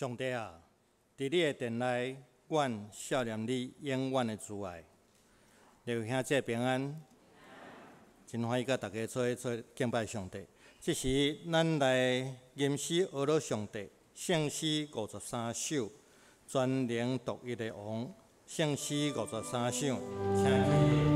上帝啊，佇你的殿內，阮數念你永遠的慈愛。各位兄姊平安，真歡喜佮大家做伙做敬拜上帝。這時，咱來吟詩阿羅上帝，聖詩53首，全能獨一的王，聖詩53首，請起立。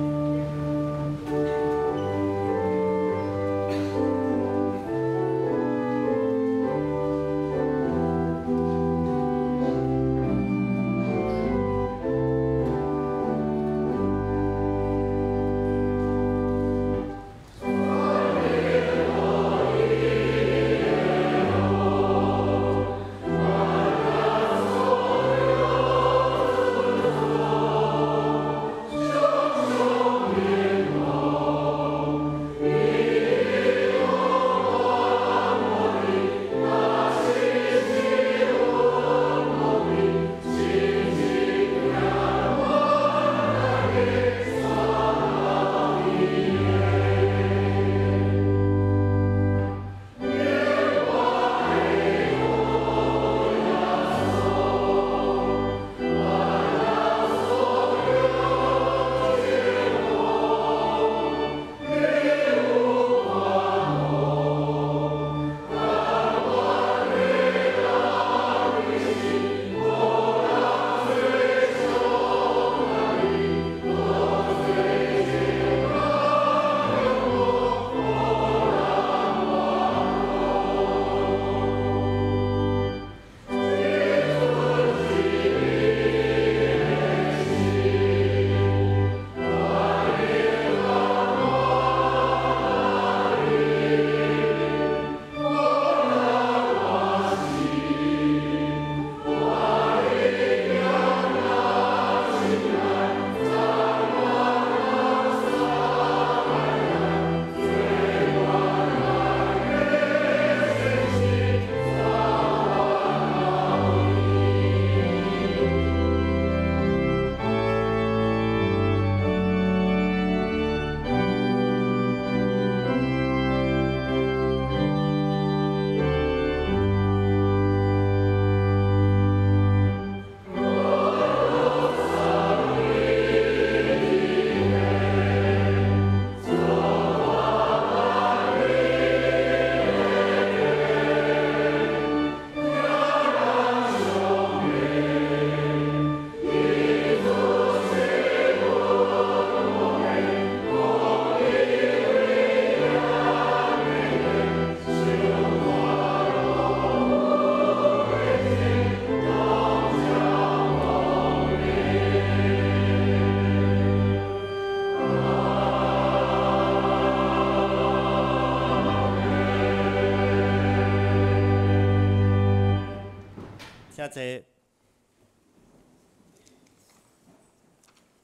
請坐。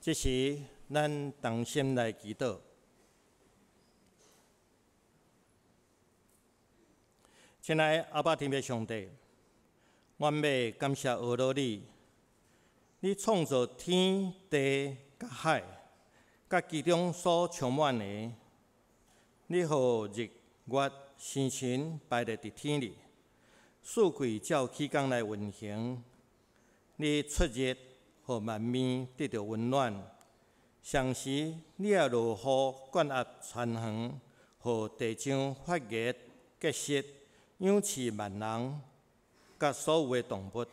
這時，咱同心來祈禱。親愛的阿爸天父上帝，阮欲感謝阿羅你，你創造天地佮海，佮其中所充滿的，你予日月星辰排列佇天裡，四季照起工來運行。你出日，予萬物得著溫暖；同時，你也落雨灌壓田園，予地上發芽結實，養飼萬人，佮所有的動物。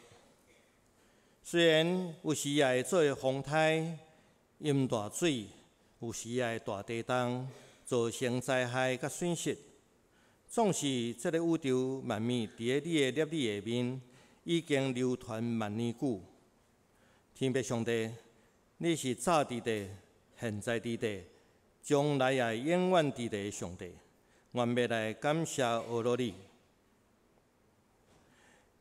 雖然有時也會做風颱、淹大水，有時也會大地動，造成災害佮損失。總是這个宇宙萬物佇咧你的粒子下面，已經流傳萬年久。天父上帝，你是早佇地、現在佇地、將來也會永遠佇地的上帝。阮欲來感謝阿羅你。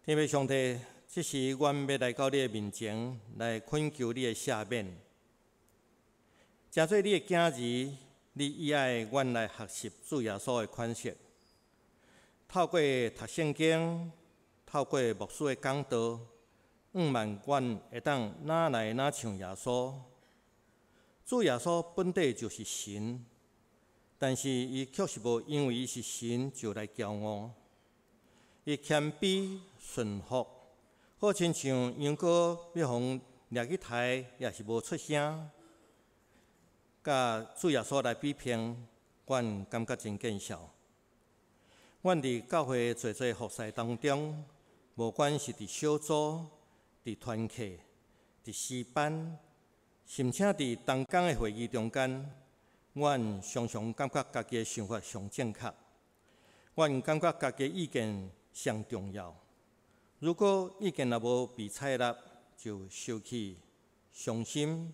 天父上帝，這時阮欲來到你的面前，來懇求你的赦免。成做你的囝兒，你意愛阮來學習主耶穌的款式。透過讀聖經，透過牧師的講道，向望阮會當愈來愈像耶穌。主耶穌本底就是神，但是伊卻是無因為伊是神就來驕傲。伊謙卑順服，好親像羊羔欲予掠去刣，也是無出聲。佮主耶穌來比拼，阮感覺真見笑。阮佇教會濟濟服侍當中，無管是佇小組、佇團契、佇詩班，甚至佇同工的會議中間，阮常常感覺家己的想法上正確。阮感覺家己的意見上重要。如果意見若無被採納，就生氣、傷心，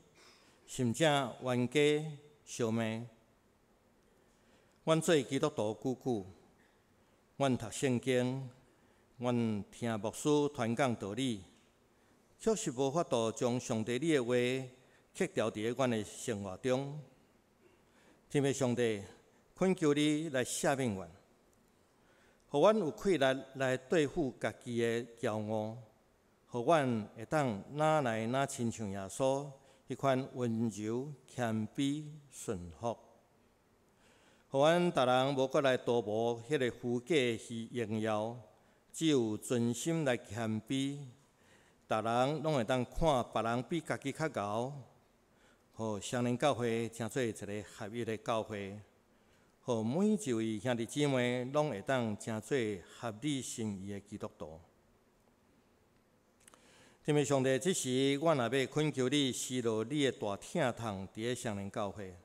甚至冤家相罵。阮做基督徒久久，阮讀聖經，阮聽牧師傳講道理，卻是無法度將上帝你的話刻牢佇咧阮的生活中。天父上帝，懇求你來赦免阮，予阮有氣力來對付家己的驕傲，予阮會當若來若親像耶穌彼款溫柔、謙卑、順服。予阮逐人無閣來圖謀彼个虛假的虛榮耀，只有存心來謙卑。逐人攏會當看別人比家己較𠢕，予雙連教會成做一个合一的教會，予每一位兄弟姊妹攏會當成做合你心意的基督徒。天父上帝，這時我若欲懇求你施落你的大疼痛佇咧雙連教會。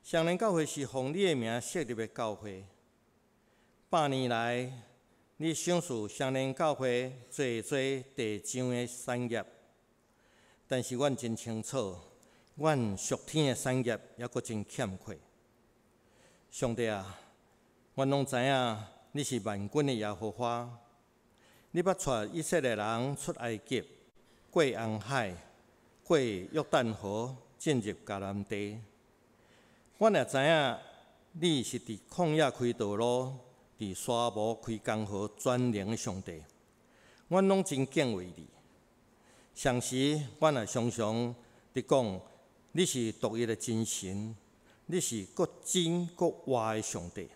雙連教會是奉你的名設立的教會。百年來，你賞賜雙連教會濟濟地上的產業，但是阮真清楚，阮屬天的產業猶閣真欠缺。上帝啊，阮攏知影你是萬軍的耶和華，你捌帶以色列人出埃及，過紅海，過約旦河，進入迦南地。阮也知影你是佇曠野開道路，佇沙漠開江河全能的上帝。阮攏真敬畏你。同時，阮也常常佇講，你是獨一的真神，你是閣真閣活的上帝。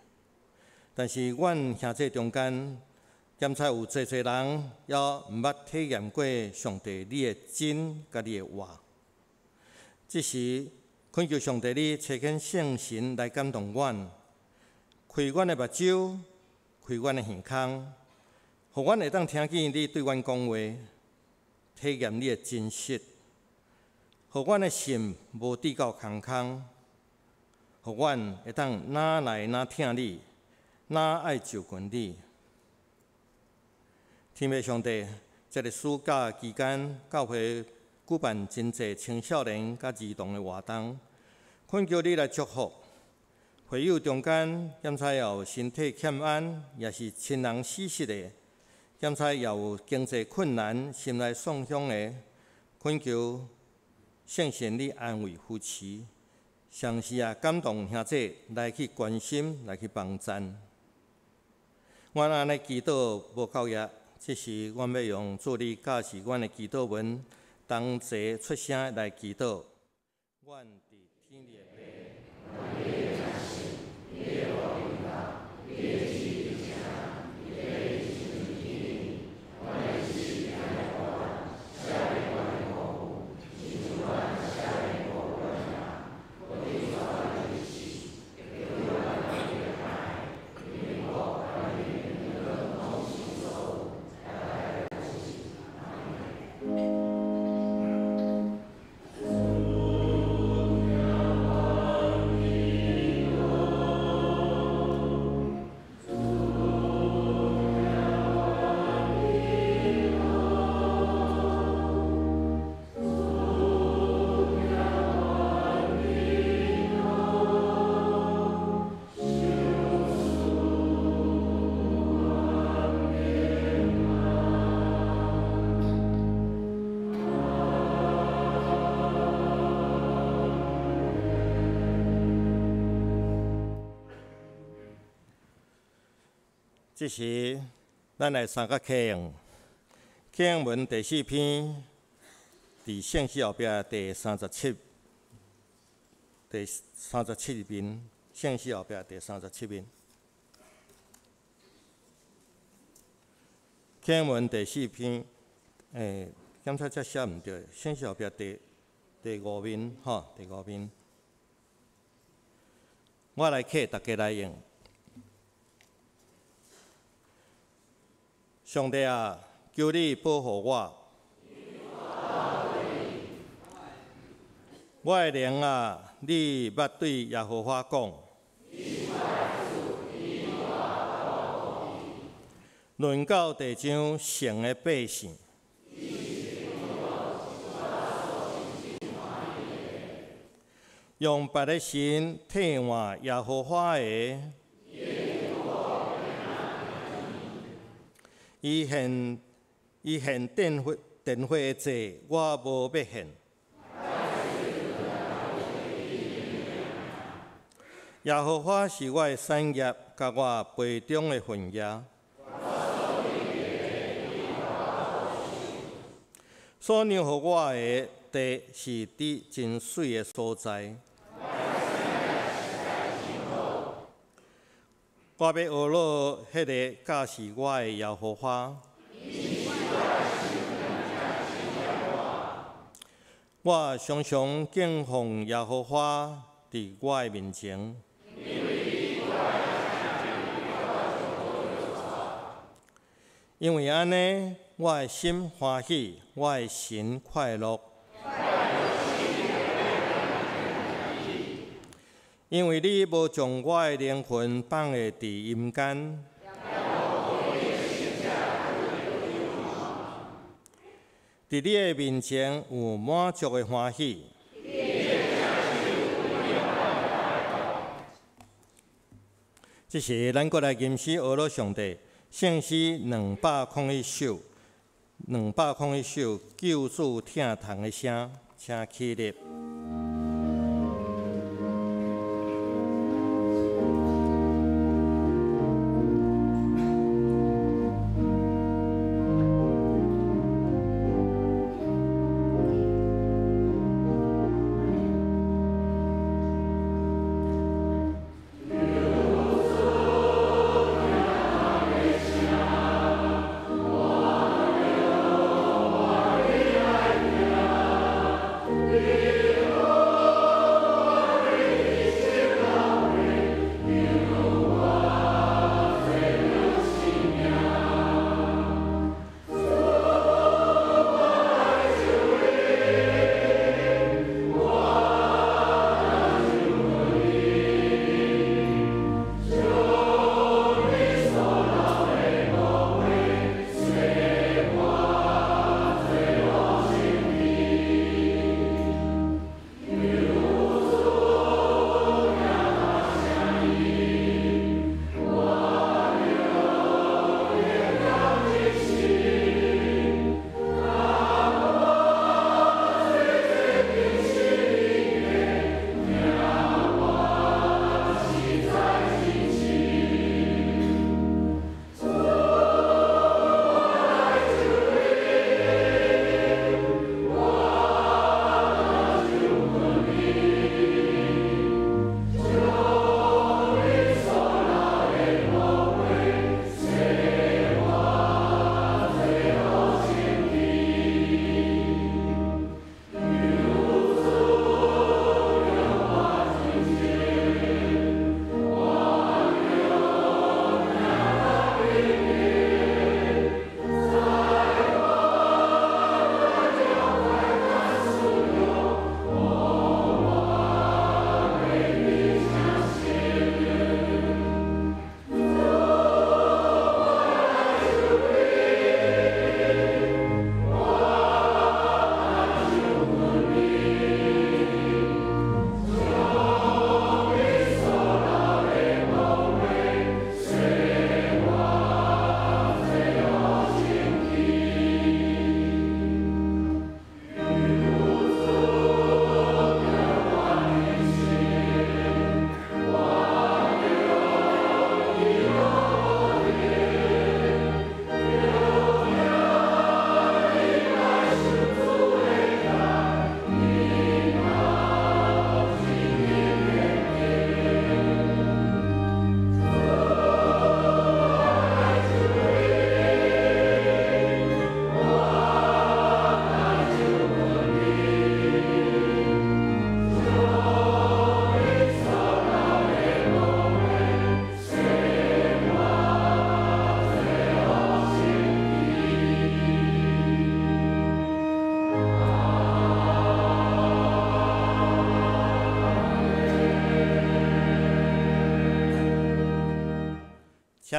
但是，阮兄弟中間，檢查有濟濟人猶毋捌體驗過上帝你的真佮你的活。這時，懇求上帝你差遣聖神來感動阮，開阮的目睭，開阮的耳孔，予阮會當聽見你對阮講話，體驗你的真實，予阮的心無致到空空，予阮會當若來若疼你，若愛就近你。天父上帝，這个暑假期間，教會舉辦真濟青少年佮兒童的活動，懇求你來祝福。會友中間，檢查也有身體欠安，也是親人死失的，檢查也有經濟困難、心內創傷的，懇求聖神你安慰扶持，同時也感動兄弟來去關心、來去幫贊。阮按呢祈禱無夠額，這時阮欲用主你教示阮的祈禱文，同齊出聲來祈禱。阮佇天裡的父。這時，咱來三角啟用，啟用文第四篇，佇聖詩後壁第三十七，第三十七面，聖詩後壁第三十七面。經文第四篇，檢查這寫毋對，先是後壁第五面，吼，第五面。我來課，大家來應。上帝啊，求你保護我。我的靈啊，你捌對耶和華講。論到地上聖的百姓，用別的神替換耶和華的，伊獻奠火的祭，我無欲獻。耶和華是我的產業，佮我杯中的份額。所讓予我的地是佇真媠的所在。我欲呵咾彼个教示我的耶和華。我常常敬奉耶和華佇我的面前。因為按呢，我的心歡喜，我的神快樂。因為你無將我的靈魂放下佇陰間，佇你的面前有滿足的歡喜。這時，咱閣來吟詩呵咾上帝，聖詩201首，201首，救主疼痛的聲，請起立。Yeah.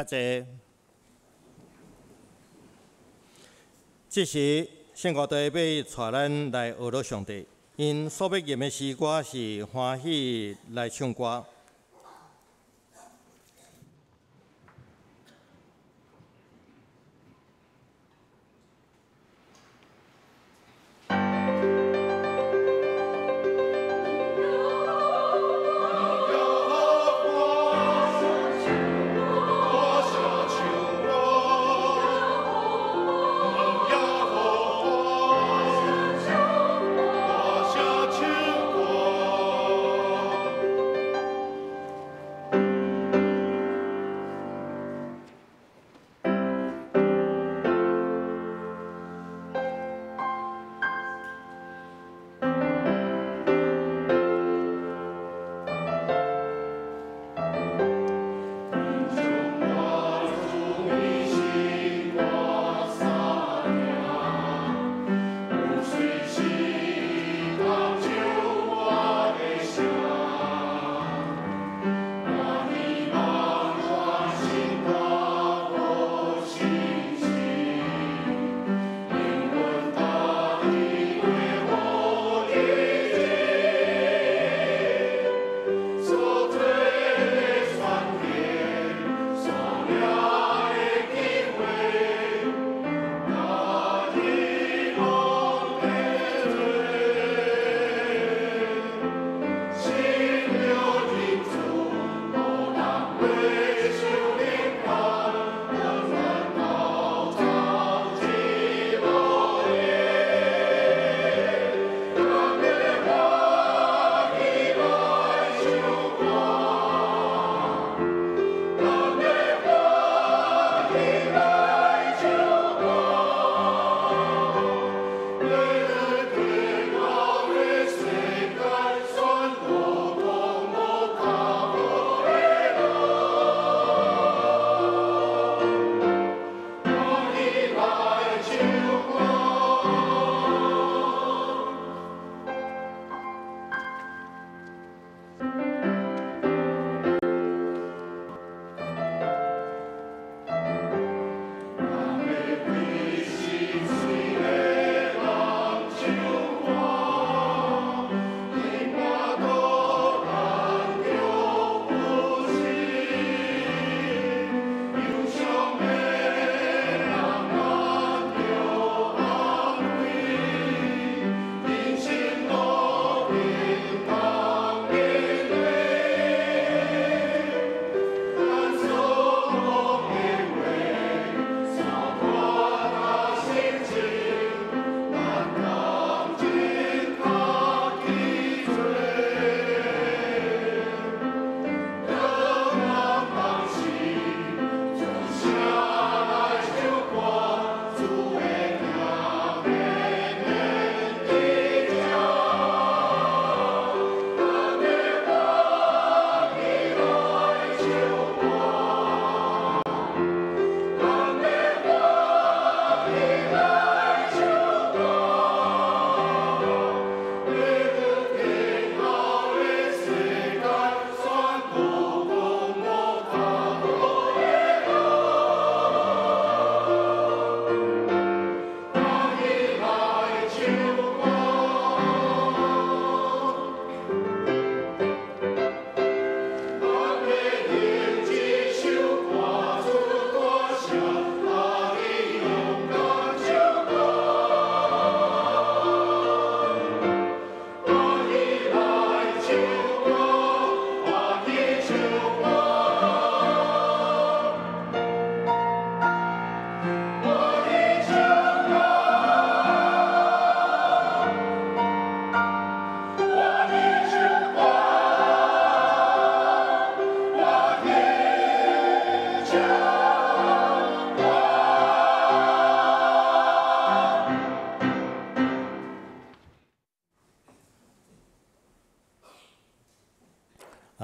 請坐。這時，聖歌隊欲帶咱來學樂上帝，𪜶所欲吟的詩歌是歡喜來唱歌。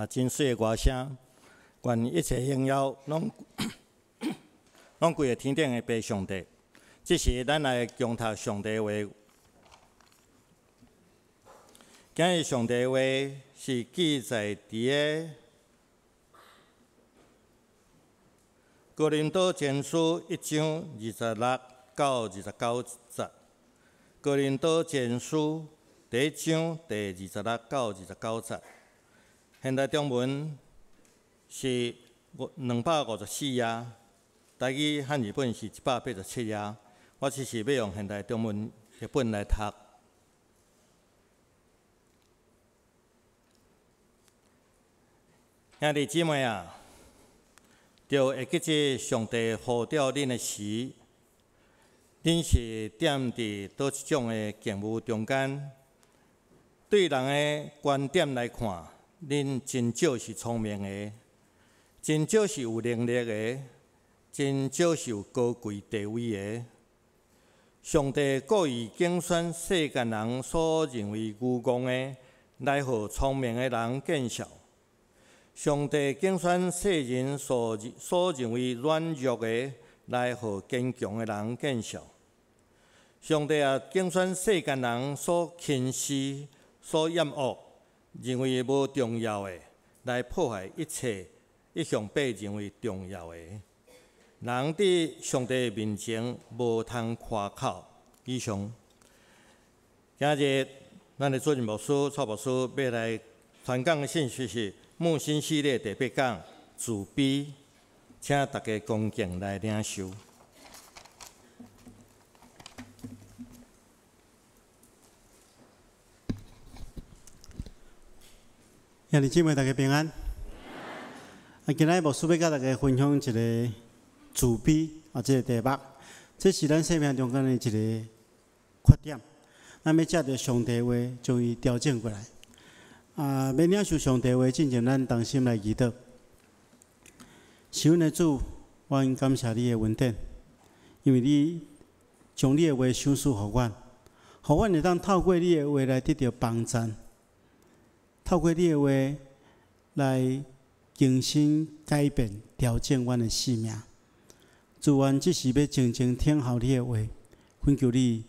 真媠的歌聲，願一切榮耀攏攏歸予天頂的父上帝。這時，咱來恭讀上帝話。今日上帝話是記載佇个哥林多前書一章二十六到二十九節。哥林多前書第一章第二十六到二十九節。現代中文是254頁，台語漢字本是187頁。我只是欲用現代中文譯本來讀。兄弟姊妹啊，著會記這上帝呼召恁的時，恁是踮佇佗一種的境遇中間。對人的觀點來看，恁真少是聰明的，真少是有能力的，真少是有高貴地位的。上帝故意揀選世間人所認為愚戇的，來予聰明的人見笑。上帝揀選世人所認為軟弱的，來予堅強的人見笑。上帝也揀選世間人所輕視、所厭惡、認為無重要的，來破壞一切一向被認為重要的。人佇上帝面前無通誇口。以上，今日咱的主任牧師蔡牧師欲來傳講的信息是木心系列第八講自卑，請大家恭敬來領受。兄弟姊妹，大家平安。啊，今仔日牧師欲佮大家分享一个自卑啊，這个題目，這是咱生命中間的一個缺點。咱欲藉著上帝話將伊調整過來。啊，欲領受上帝話進前，咱同心來祈禱。是阮的主，阮感謝你的恩典，因為你將你的話賞賜予阮，予阮會當透過你的話來得著幫贊，透過你的話來更新、改變、調整阮的生命。主，阮這時欲靜靜聽候你的話，懇求你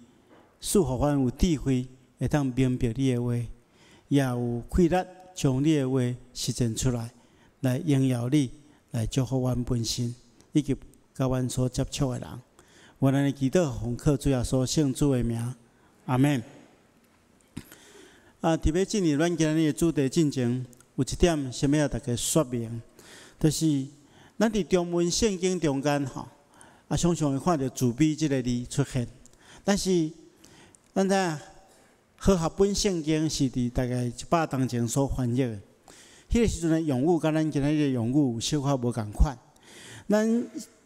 賜予阮有智慧，會當明白你的話，也有氣力將你的話實踐出來，來榮耀你，來祝福阮本身，以及佮阮所接觸的人。阮按呢祈禱，奉靠主耶穌聖子的名，阿們。啊，佇欲進入咱今日的主題進前，有一點想欲共大家說明，就是咱佇中文聖經中間吼，啊，常常會看著自卑這个字出現，但是咱知影和合本聖經是佇大概100冬前所翻譯的，彼个時陣的用語佮咱今仔日的用語有小可無仝款。咱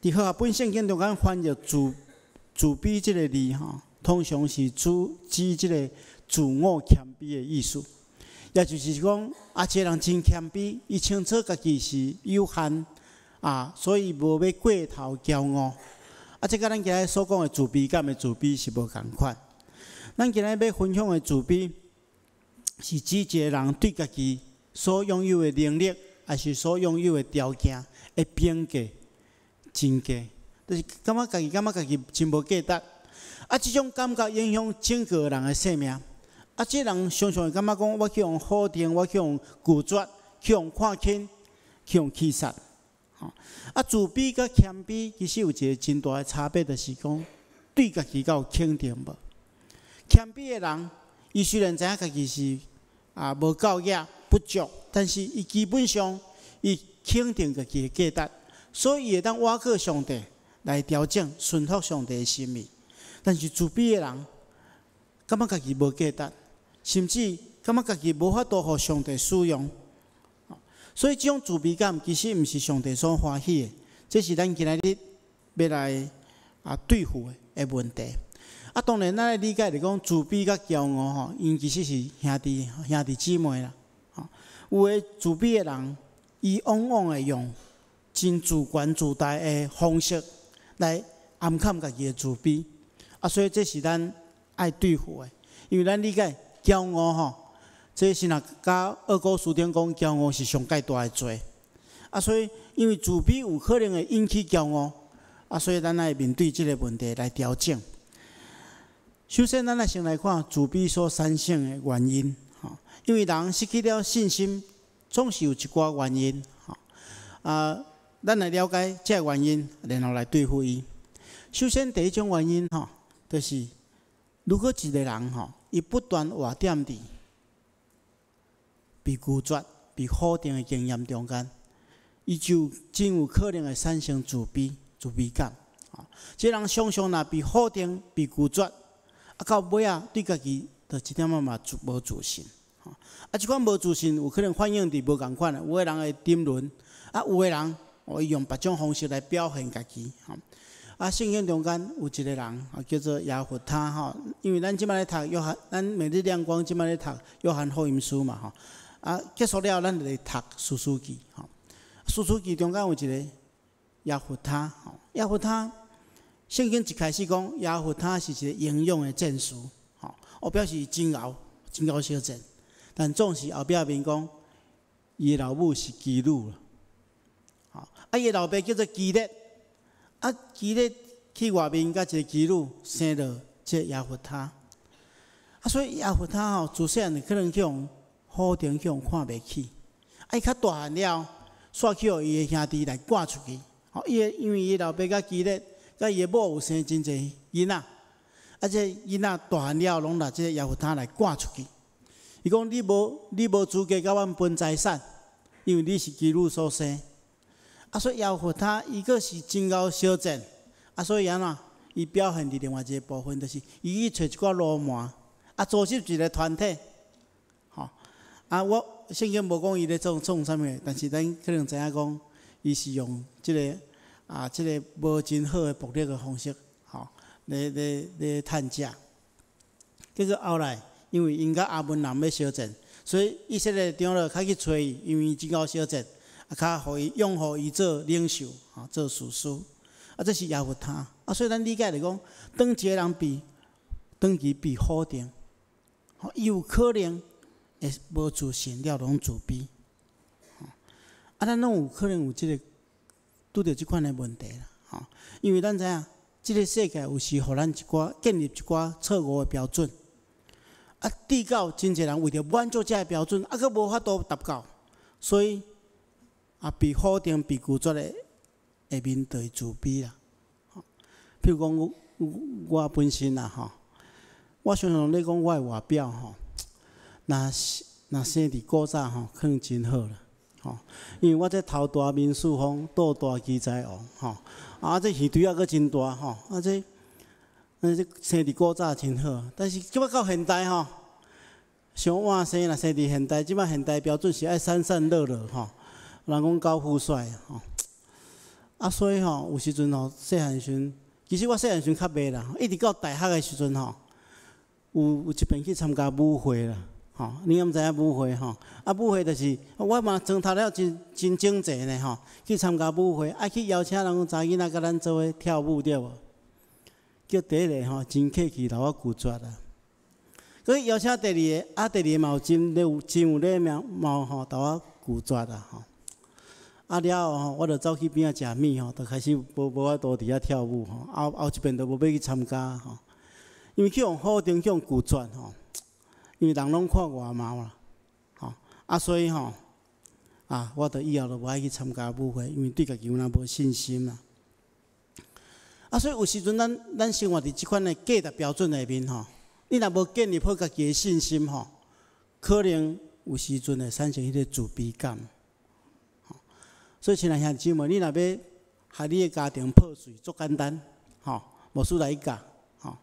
佇和合本聖經中間翻譯自自卑這个字吼，通常是指指這个自我謙卑的意思，也就是講，啊，這个人真謙卑，伊清楚家己是有限啊，所以無欲過頭驕傲。啊，這佮咱今仔日所講的自卑感的自卑是無仝款。咱今仔日欲分享的自卑，是指一个人對家己所擁有的能力，抑是所擁有的條件的評價真低，就是感覺家己感覺家己真無價值。啊，這種感覺影響整個人的生命。啊，這人常常會感覺講，我去予否定，我去予拒絕，去予看輕，去予欺殺。啊，自卑佮謙卑其實有一个真大的差別，就是講對家己敢有肯定無？謙卑的人，伊雖然知影家己是啊無夠額不足，但是伊基本上伊肯定家己的價值，所以伊會當倚靠上帝來調整、順服上帝的心意。但是自卑的人，感覺家己無價值，甚至感覺家己無法度予上帝使用。所以這種自卑感其實毋是上帝所歡喜的，這是咱今仔日欲來啊對付的問題。啊，當然咱愛理解就講自卑佮驕傲吼，𪜶其實是兄弟兄弟姊妹啦。吼，有的自卑的人，伊往往會用真自懸自大的方式來掩蓋家己的自卑。啊，所以這是咱愛對付的，因為咱理解驕傲吼，這是若佮奧古斯丁講，驕傲是上蓋大的罪。啊，所以因為自卑有可能會引起驕傲，啊，所以咱愛面對這个問題來調整。首先，咱來先來看自卑所產生的原因。吼，因為人失去了信心，總是有一寡原因。吼，啊，咱來了解這个原因，然後來對付伊。首先，第一種原因吼，就是如果一個人吼，伊不斷活踮佇被拒絕、被否定的經驗中間，伊就真有可能會產生自卑、自卑感。這個人常常若被否定、被拒絕，啊，到尾仔對家己就一點仔嘛無自信。啊，這款無自信有可能反映佇無仝款的，有的人會沉淪，啊，有的人哦，伊用別種方式來表現家己。啊，聖經中間有一個人啊，叫做耶弗他吼，因為咱這擺咧讀約翰，咱每日亮光這擺咧讀約翰福音書嘛吼。啊，結束了，咱就來讀士師記吼。士師記中間有一個耶弗他吼，耶弗他聖經一開始講耶弗他是一個英勇的戰士吼，哦，表示真𠢕，真𠢕相戰。但總是後壁面講，伊的老母是妓女啦，吼，啊，伊的老爸叫做基列。啊，基列去外面佮一個妓女生了這耶弗他，啊，所以耶弗他吼自細漢可能去予否定，去予看袂起。啊，伊較大漢了，煞去予伊的兄弟來趕出去。吼，伊的因為伊老爸佮基列，佮伊的某有生真濟囡仔，啊，這囡仔大漢了，攏拿這個耶弗他來趕出去。伊講你無資格佮阮分財產，因為你是妓女所生。啊，所以耶弗他伊閣是真𠢕相戰，啊，所以按怎？伊表現佇另外一個部分，就是伊去揣一寡流氓，啊，組織一個團體，吼。啊，我聖經無講伊咧創創啥物，但是咱可能知影講，伊是用這个啊，這个無真好的暴力的方式，吼，咧咧咧趁食。結果後來，因為𪜶佮亞捫人欲相戰，所以以色列長老較去揣伊，因為伊真𠢕相戰。啊，較予伊擁護伊做領袖，吼，做士師。啊，這是耶弗他。啊，所以咱理解來講，當一個人被長期被否定，吼，伊有可能會無自信了，攏自卑。啊，咱攏有可能有這个拄著這款的問題啦，吼。因為咱知影，這个世界有時予咱一寡建立一寡錯誤的標準，啊，直到真濟人為著滿足這个標準，啊，閣無法度達到，所以啊，被否定、被拒絕的，會面對自卑啦。譬如講，我本身啦，吼，我常常咧講我的外表吼，若是若生佇古早吼，可能真好啦，吼，因為我這頭大面四方，肚大奇才王，吼，啊，這耳垂仔閣真大，吼，啊這，啊這生佇古早真好，但是這擺到現代吼，傷倚生若生佇現代，這擺現代標準是愛瘦瘦弱弱吼，人講高富帥吼，啊，所以吼，有時陣吼，細漢時陣，其實我細漢時陣較袂啦，一直到大學的時陣吼，有一遍去參加舞會啦，吼，你敢知影舞會吼？啊，舞會就是我嘛妝頭了真真整齊呢吼，去參加舞會，愛去邀請人講查囡仔佮咱做伙跳舞對無？叫第一个吼真客氣，予我拒絕啊。閣邀請第二个，啊，第二个嘛有真有真有禮貌吼，予我拒絕啊吼。啊了後吼，我就走去邊仔食麵吼，就開始無法度佇遐跳舞吼。後後一遍就無欲去參加吼，因為去予否定，去予拒絕吼，因為人攏看外貌啦，吼啊所以吼，啊我就以後就無愛去參加舞會，因為對家己有若無信心啦。啊所以有時陣咱生活佇這款的價值標準內面吼，你若無建立好家己的信心吼，可能有時陣會產生彼個自卑感。所以，親愛兄弟姊妹，你若欲予你的家庭破碎，足簡單，吼，牧師來教，吼，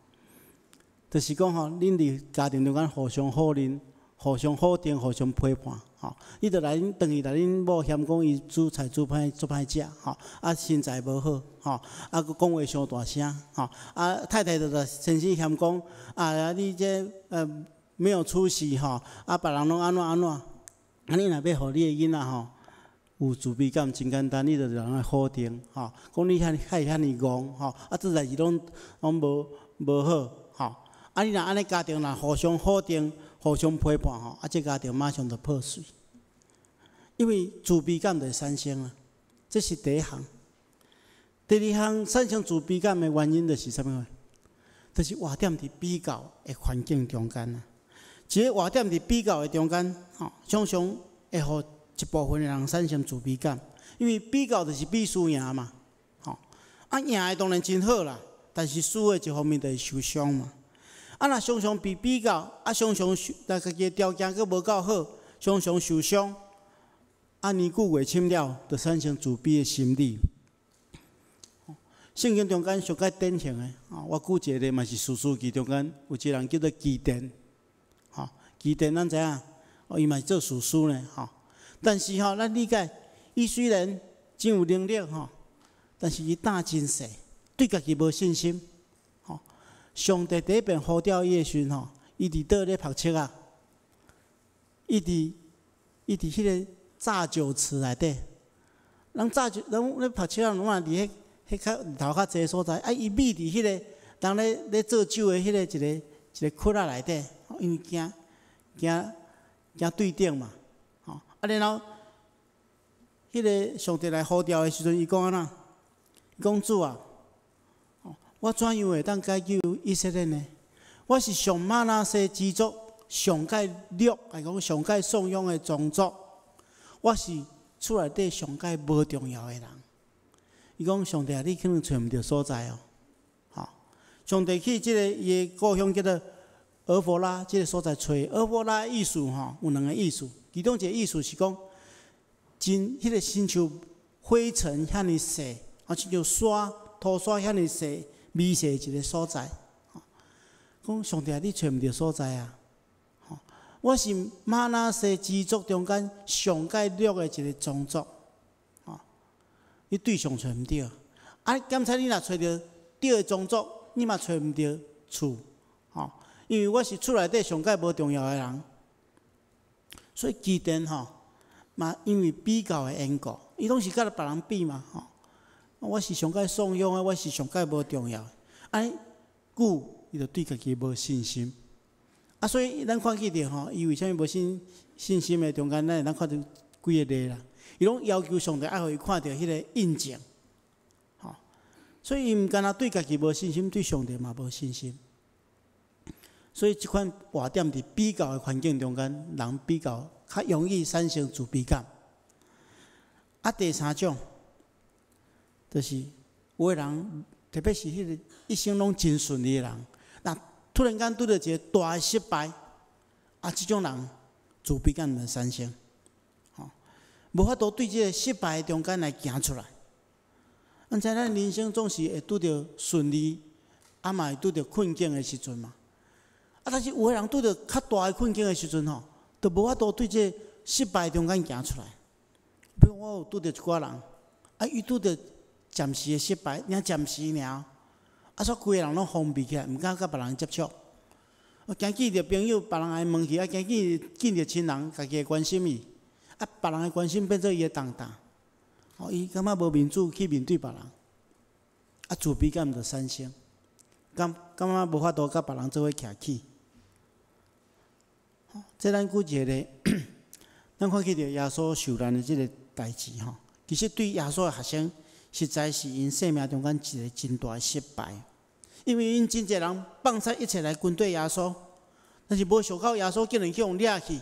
就是講吼，恁佇家庭中間互相否認、互相否定、互相批判，吼，你著來轉去來恁某嫌講伊煮菜煮歹，足歹食，吼，啊身材無好，吼，啊閣講話傷大聲，吼，啊太太就來先生嫌講，啊你這沒有出息，吼，啊別人攏按怎按怎，啊你若欲予你的囡仔吼有自卑感，真簡單，你就予人來否定，吼，講你遐遐爾戇，吼，啊做代誌攏攏無好，吼，啊你若按呢家庭若互相否定、互相批判，吼，啊這家庭馬上就破碎，因為自卑感就會產生啊，這是第一項。第二項產生自卑感的原因就是啥物？就是活踮佇比較的環境中間啊。一个活踮佇比較的中間，吼，常常會予一部分的人產生自卑感。因為比較就是比輸贏嘛，吼。啊，贏的當然真好啦，但是輸的一方面就是受傷嘛。啊，若常常被比較，啊，常常受，但家己的條件閣無夠好，常常受傷，啊，年久月深了，就產生自卑的心理。聖經中間上較典型的，啊，我舉一個例嘛是士師記中間有一個人叫做基甸，吼，基甸咱知影，哦，伊嘛是做士師呢，吼。但是吼，咱理解，伊雖然真有能力吼，但是伊膽真細，對家己無信心，吼。上帝第一遍呼召伊的時陣吼，伊佇佗咧曝粟仔？伊佇彼个榨酒池內底，人榨酒，人咧曝粟仔，攏嘛佇彼較日頭較濟的所在，啊，伊覕佇彼个人咧做酒的彼个一个一个窟仔內底，因為驚驚驚對頂嘛，吼，啊，然後，彼个上帝來呼召的時陣，伊講按怎？伊講主啊，我怎樣會當解救以色列呢？我是上瑪拿西支族上蓋弱，來講上蓋送養的宗族，我是厝內底上蓋無重要的人。伊講上帝啊，你可能揣毋著所在哦，吼！上帝去這个伊的故鄉叫做俄弗拉，這个所在揣俄弗拉意思吼，有兩个意思，其中一个意思是講，真彼个親像灰塵遐爾細，啊，親像沙塗沙遐爾細微細一个所在。講上帝啊，你揣毋著所在啊！吼，我是瑪拿西支族中間上蓋弱的一个宗族，吼，你對象揣毋著。啊，敢若你若揣著對的宗族，你嘛揣毋著厝，吼，因為我是厝內底上蓋無重要的人。所以基甸吼，嘛因為比較的緣故，伊攏是佮別人比嘛，吼。我是上蓋送養的，我是上蓋無重要的，按呢久伊就對家己無信心。啊，所以咱看見著吼，伊為啥物無信心的中間，咱會當看著幾个例啦。伊攏要求上帝愛予伊看著彼个印證，吼。所以伊毋干焦對家己無信心，對上帝嘛無信心。所以這款活踮佇比較的環境中間，人比較較容易產生自卑感。啊，第三種，就是有的人，特別是彼个一生攏真順利的人，若突然間拄著一个大的失敗，啊，這種人自卑感就產生，吼，無法度對這个失敗中間來行出來。咱知咱人生總是會拄著順利，啊嘛會拄著困境的時陣嘛。啊，但是有的人拄著較大的困境的時陣吼，就無法度對這个失敗中間行出來。比如我有拄著一寡人，啊，伊拄著暫時的失敗，爾暫時爾，啊，煞規个人攏封閉起來，毋敢佮別人接觸。我驚見著朋友，別人來問去，啊，驚見著親人，家己會關心伊，啊，別人的關心變做伊的重擔。哦，伊感覺無面子去面對別人，啊，自卑感就產生，感覺無法度佮別人做伙徛起。這咱舉一個例，咱看見著耶穌受難的這个代誌吼，其實對耶穌的學生，實在是𪜶生命中間一个真大的失敗，因為𪜶真濟人放捨一切來跟綴耶穌，但是無想到耶穌竟然去予掠去，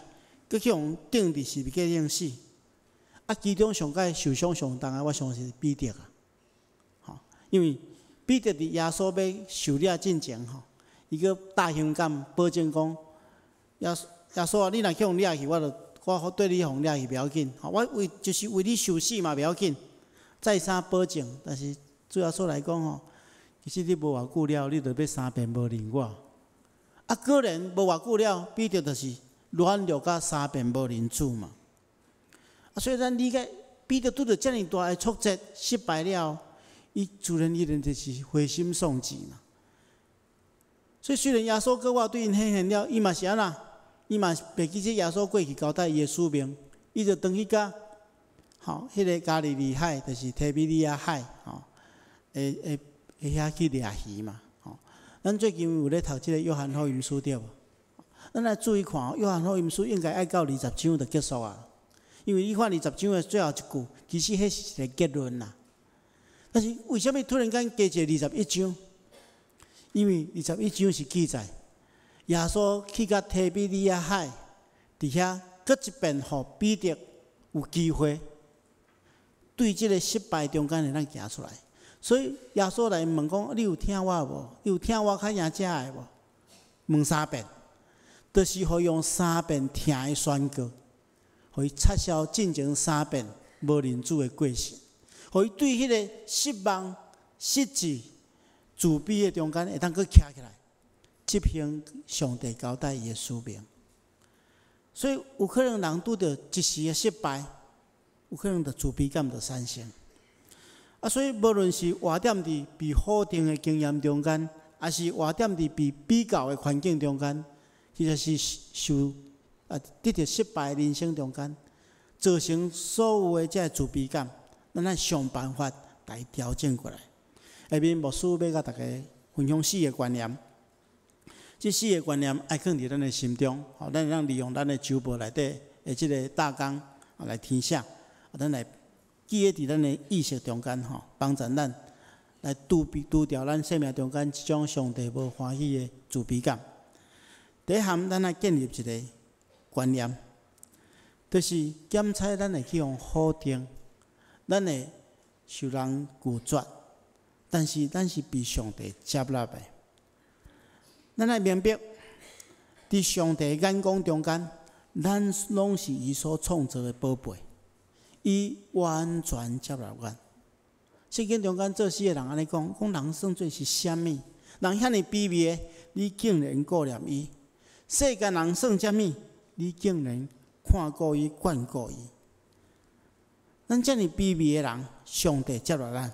閣去予釘佇十字架頂死。啊，其中上蓋受傷上重的，我相信是彼得啊，吼，因為彼得佇耶穌欲受掠進前吼，伊閣大胸膽保證講，耶穌耶穌啊，你若去予掠去，我就我綴你予掠去袂要緊，吼，我為就是為你受死嘛袂要緊，再三保證。但是主耶穌來講吼，其實你無偌久了，你就欲三遍無認我。啊，果然無偌久了，彼得就是軟弱甲三遍無認主嘛。啊，所以咱理解彼得拄著遮爾大的挫折、失敗了，伊自然而然就是灰心喪志嘛。所以雖然耶穌閣活對𪜶顯現了，伊嘛是按怎？伊嘛袂記這耶穌過去交代伊的使命，伊就轉去共，吼，彼个加利利海，就是提比利亞海，吼，會遐去掠魚嘛，吼。咱最近有咧讀這个約翰福音書對無？咱來注意看哦，約翰福音書應該愛到二十章就結束啊，因為你看二十章的最後一句，其實彼是一个結論啦。但是為啥物突然間加一个二十一章？因為二十一章是記載耶穌去到提比利亞海，佇遐閣一遍予彼得有機會。對這个失敗中間會當行出來。所以耶穌來問講：你有疼我無？你有疼我較贏這个無？問三遍，就是予伊用三遍疼的宣告，予伊撤銷進前三遍無認主的過失，予伊對彼个失望、失志、自卑的中間會當閣徛起來，執行上帝交代伊的使命。所以有可能人拄著一時的失敗，有可能就自卑感就產生。啊，所以無論是活踮佇被否定的經驗中間，抑是活踮佇被比較的環境中間，其實是受啊得著失敗的人生中間，造成所有的這个自卑感，咱愛想辦法來調整過來。下面牧師欲共大家分享四个觀念，這四个觀念愛囥佇咱的心中，予咱會當利用咱的周報內底的這个大綱來填寫，啊，咱來記佇咱的意識中間吼，幫助咱來除避除掉咱生命中間這種上帝無歡喜的自卑感。第一項，咱愛建立一个觀念，就是檢採咱會去予否定，咱會受人拒絕，但是咱是被上帝接納的。咱愛明白，佇上帝眼光中間，咱攏是伊所創造的寶貝，伊完全接納咱。聖經中間做詩的人按呢講，講人算做是啥物？人遐爾卑微，你竟然顧念伊；世間人算啥物？你竟然看顧伊、眷顧伊。咱遮爾卑微的人，上帝接納咱，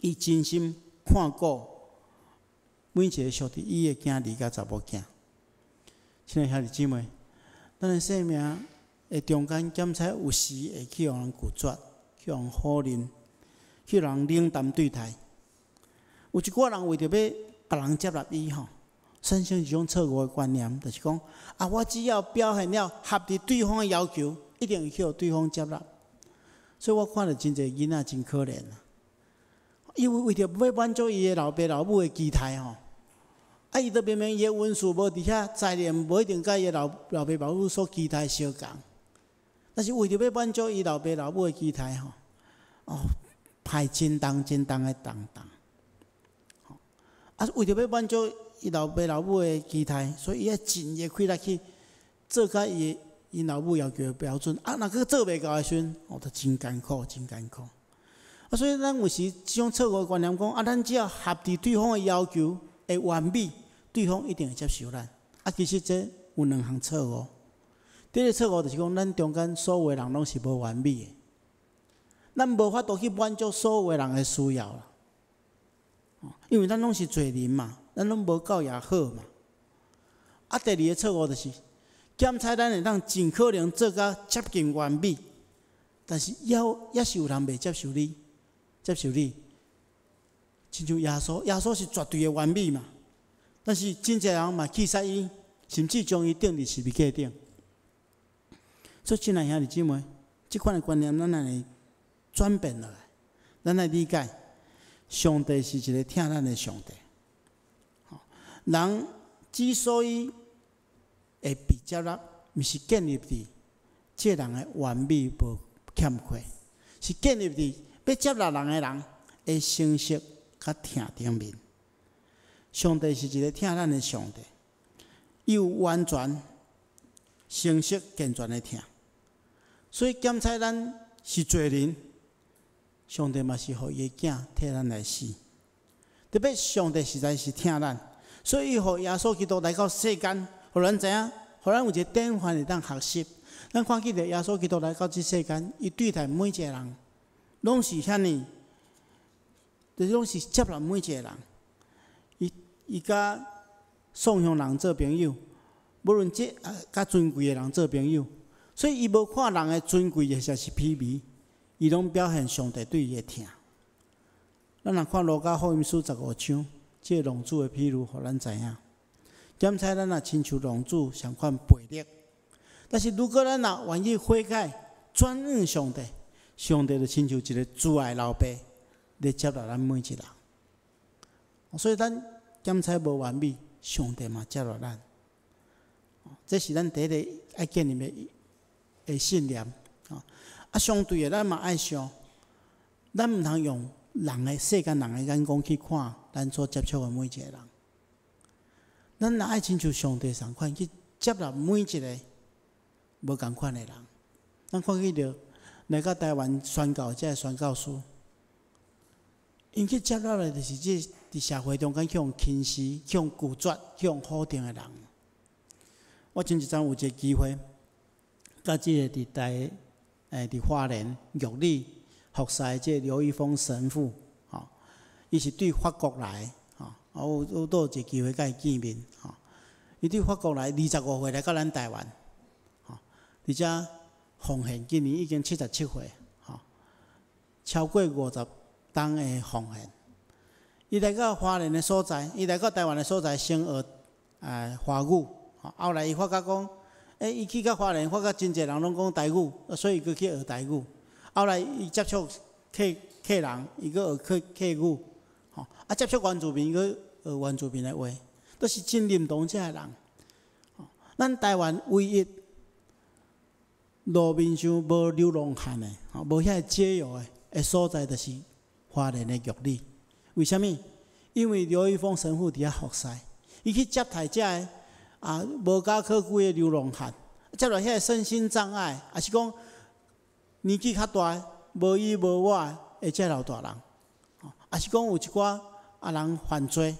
伊真心看顧每一個屬佇伊的囝兒佮查某囝。親愛兄弟姊妹，咱的生命的中間，檢採有時會去予人拒絕，去予人否認，去予人冷淡對待。有一寡人為著欲別人接納伊吼，產生一種錯誤的觀念，就是講啊，我只要表現了合佇對方的要求，一定會去予對方接納。所以我看著真濟囡仔真可憐啊！伊為著欲滿足伊的老爸老母的期待吼，啊，伊都明明伊的文書無佇遐，才能無一定佮伊的老老爸老母所期待相仝，但是為著欲滿足伊老爸老母的期待吼，哦，排真重真重的重擔，啊，為著欲滿足伊老爸老母的期待，所以伊愛盡伊的氣力去做佮伊𪜶老母要求的標準。啊，若閣做袂到的時陣，哦，就真艱苦，真艱苦。啊，所以咱有時這種錯誤的觀念講，啊，咱只要合佇對方的要求會完美，對方一定會接受咱。啊，其實這有兩項錯誤。第一个錯誤就是講，咱中間所有的人攏是無完美的，咱無法度去滿足所有的人的需要啦。因為咱攏是罪人嘛，咱攏無夠伊好嘛。啊，第二个錯誤就是，檢採咱會當盡可能做甲接近完美，但是猶是有人袂接受你，接受你。親像耶穌，耶穌是絕對的完美嘛，但是真濟人嘛棄殺伊，甚至將伊釘佇十字架頂。所以，親愛兄弟姊妹，這款的觀念咱愛轉變落來，咱愛理解，上帝是一个疼咱的上帝。人之所以會被接納，毋是建立佇這人的完美無欠缺，是建立佇欲接納人的人的誠實佮疼頂面。上帝是一个疼咱的上帝，伊有完全、誠實、健全的疼。所以檢採咱是罪人，上帝嘛是予伊的囝替咱來死。特別上帝實在是疼咱，所以伊予耶穌基督來到世間，予咱知影，予咱有一个典範會當學習。咱看見著耶穌基督來到這世間，伊對待每一个人，攏是遐爾，就是攏是接納每一個人。伊伊佮喪鄉人做朋友，無論這啊佮尊貴的人做朋友，所以伊無看人的尊貴或者是卑微，伊攏表現上帝對伊的疼。咱若看路加福音書15章，這個浪子的譬喻，予咱知影。檢採咱若親像浪子相款悖逆，但是如果咱若願意悔改，轉向上帝，上帝就親像一個慈愛老爸，咧接納咱每一個人。所以咱檢採無完美，上帝嘛接納咱。這是咱第一个愛建立的信念。啊，相對的，咱嘛愛想，咱毋通用人的世間人的眼光去看咱所接觸的每一個人。咱若愛親像上帝仝款去接納每一個無仝款的人。咱看見著來到台灣宣教這个宣教師，𪜶去接納的就是這佇社會中間去予輕視、去予拒絕、去予否定的人。我前一陣有一個機會，佮這個佇台佇花蓮玉里服侍這個劉一峰神父，吼，伊是對法國來，吼，啊，有都有一個機會佮伊見面，吼，伊對法國來25歲來到咱台灣，吼，佇遮奉獻，今年已經77歲，吼，超過50冬的奉獻。伊來到花蓮的所在，伊來到台灣的所在，先學華語，後來伊發覺講，伊去到花蓮，發覺真濟人攏講台語，所以伊閣去學台語。後來伊接觸客客人，伊閣學客客語，吼，啊接觸原住民，閣學原住民的話，都是真認同這个人。咱台灣唯一路面上無流浪漢的，吼，無遐个街友的所在，就是花蓮的玉里。為啥物？因為劉一峰神父佇遐服侍，伊去接待這个無家可歸的流浪漢，接待遐个身心障礙，抑是講年紀較大、無依無倚的這老大人，抑是講有一寡人犯罪，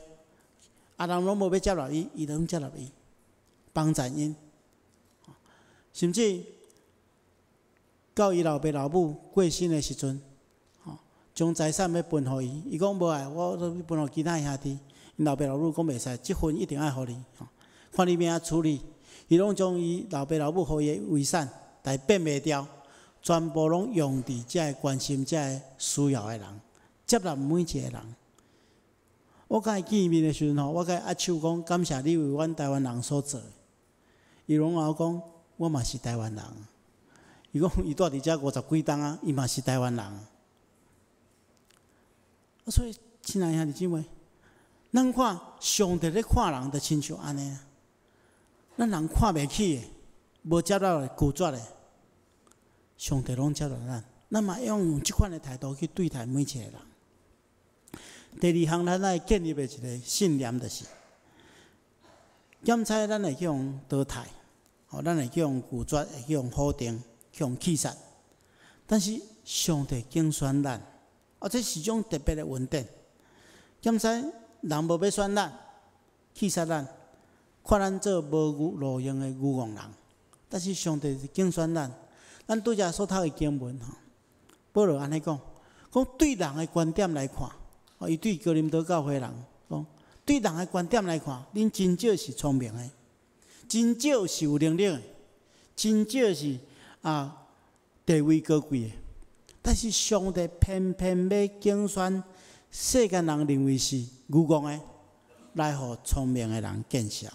人攏無欲接納伊，伊攏接納伊，幫贊𪜶，甚至到伊老爸老母過身的時陣，將財產欲分予伊，伊講無愛，我分予其他兄弟。𪜶老爸老母講袂使，這份一定愛予你，看你欲按怎處理。伊攏將伊老爸老母予伊的遺產，但變袂掉，全部攏用佇這个關心這个需要的人，接納每一個人。我佮伊見面的時陣吼，我佮伊握手講感謝你為阮台灣人所做的。伊攏共我講，我嘛是台灣人。伊講伊住佇遮50幾冬啊，伊嘛是台灣人。所以，親愛兄弟姊妹，咱看上帝咧看人，就親像按呢。咱人看袂起的，無接納的、拒絕的，上帝攏接納咱。咱嘛用用這款的態度去對待每一個人。第二項，咱愛建立的一個信念，就是檢採咱會去予淘汰，吼，咱會去予拒絕，會去予否定，去予棄殺。但是上帝揀選咱，啊，這是種特別的恩典。檢採人無欲選咱，棄殺咱，看咱做無路用的愚戇人。但是上帝是揀選咱，咱拄才所讀的經文吼，保羅按呢講，講對人的觀點來看，伊對哥林多教會人講，對人的觀點來看，恁真少是聰明的，真少是有能力的，真少是地位高貴的。但是上帝偏偏欲揀選世間人認為是愚戇的，來予聰明的人見笑。